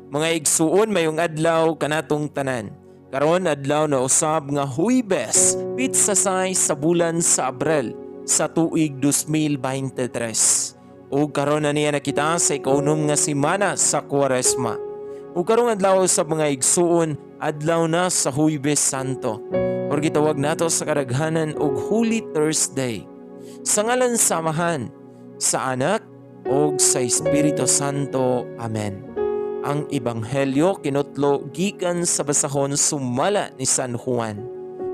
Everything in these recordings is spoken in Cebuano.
Mga igsuon, mayong adlaw kanatong tanan. Karon adlaw na usab nga Huwebes, petsa 6 sa bulan sa Abril sa tuig 2023. Ug karon na niya nakita sa ikaunom nga semana sa Kuwaresma. Ug karong adlaw sa mga igsuon, adlaw na sa Huwebes Santo, or gitawag nato sa kadaghanan og Holy Thursday. Sa ngalan sa Amahan, sa Anak, ug sa Espiritu Santo. Amen. Ang Ebanghelyo kinutlo gikan sa basahon sumala ni San Juan.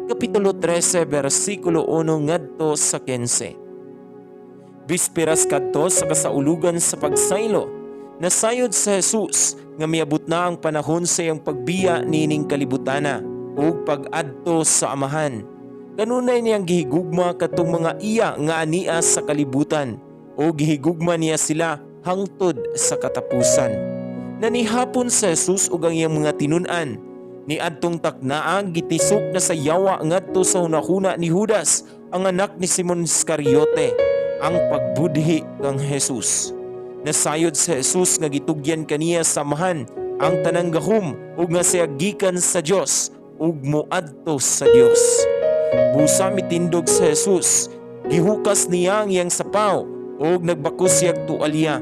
Kapitulo 13, bersikulo 1 ngadto sa 15. Bispiras kadto sa kasaulugan sa pagsaylo, nasayod sa Jesus nga miabot na ang panahon sa iyang pagbiya niining kalibutana ug pag-adto sa Amahan. Kanunay niyang gihigugma kadtong mga iya nga ania sa kalibutan ug gihigugma niya sila hangtod sa katapusan. Nanihapon sa Jesus ug ang iyang mga tinun-an. Ni adtong taknaa, gitisok na sa yawa ngadto sa hunahuna ni Judas, ang anak ni Simon Iscariote, ang pagbudhi kang Jesus. Nasayod sa Jesus nga gitugyan kaniya sa Amahan ang tanang gahom ug nga siya gikan sa Dios ug moadto sa Dios. Busa mitindog sa Jesus, gihukas niya ang iyang sapaw ug nagbakos siyag tualya.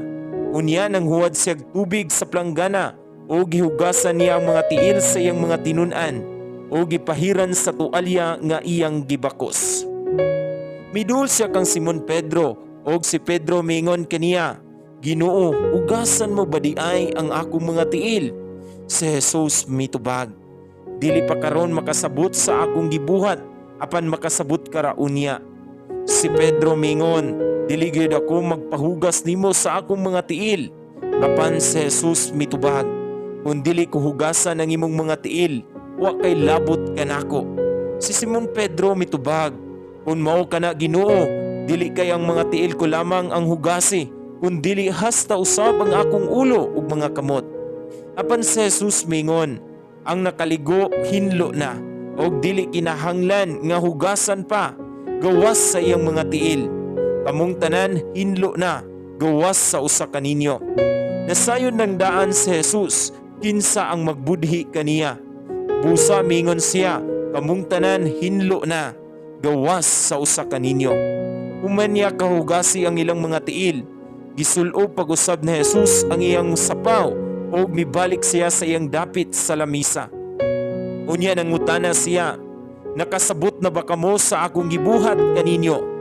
Unya nanghuwad siyag tubig sa planggana ug gihugasan niya ang mga tiil sa iyang mga tinun-an ug gipahiran sa tualya nga iyang gibakos. Midul siya kang Simon Pedro ug si Pedro mingon kaniya, "Ginoo, ugasan mo ba di ay ang akong mga tiil?" Si Jesus mitubag, "Dili pa karon makasabot sa akong gibuhat, apan makasabot ka ra unya." Si Pedro mingon, "Dili gyud ako magpahugas nimo sa akong mga tiil." Apan si Jesus mitubag, "Kung dili ko hugasan ang imong mga tiil, wa kay labot kanako." Si Simon Pedro mitubag, "Kung mao kana, Ginoo, dili kay ang mga tiil ko lamang ang hugasi, kun dili hasta usab ang akong ulo ug mga kamot." Apan si Jesus mingon, "Ang nakaligo hinlo na, og dili kinahanglan nga hugasan pa, gawas sa iyang mga tiil. Kamong tanan hinlo na, gawas sa usa kaninyo." Nasayod ng daan si Jesus kinsa ang magbudhi kaniya. Busa mingon siya, "Kamong tanan hinlo na, gawas sa usa kaninyo." Human niya kahugasi ang ilang mga tiil, gisulob pag-usab ni Jesus ang iyang sapaw ug mibalik siya sa iyang dapit sa lamisa. Unya nangutana siya, "Nakasabot na ba kamo sa akong gibuhat kaninyo?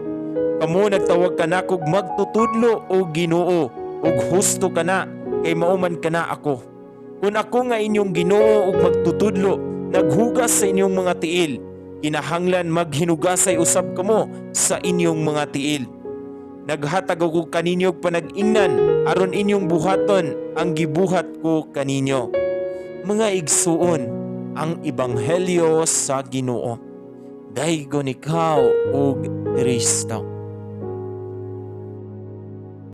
Kamo nagtawag kanakog magtutudlo o Ginoo, ug husto kana kay mao man kana ako. Kung ako nga inyong Ginoo ug magtutudlo naghugas sa inyong mga tiil, kinahanglan maghinugasay usab kamo sa inyong mga tiil. Naghatag ako kaninyo og panag-ingnan aron inyong buhaton ang gibuhat ko kaninyo." Mga igsuon, ang ebanghelyo sa Ginoo. Daygon ikaw og Kristo.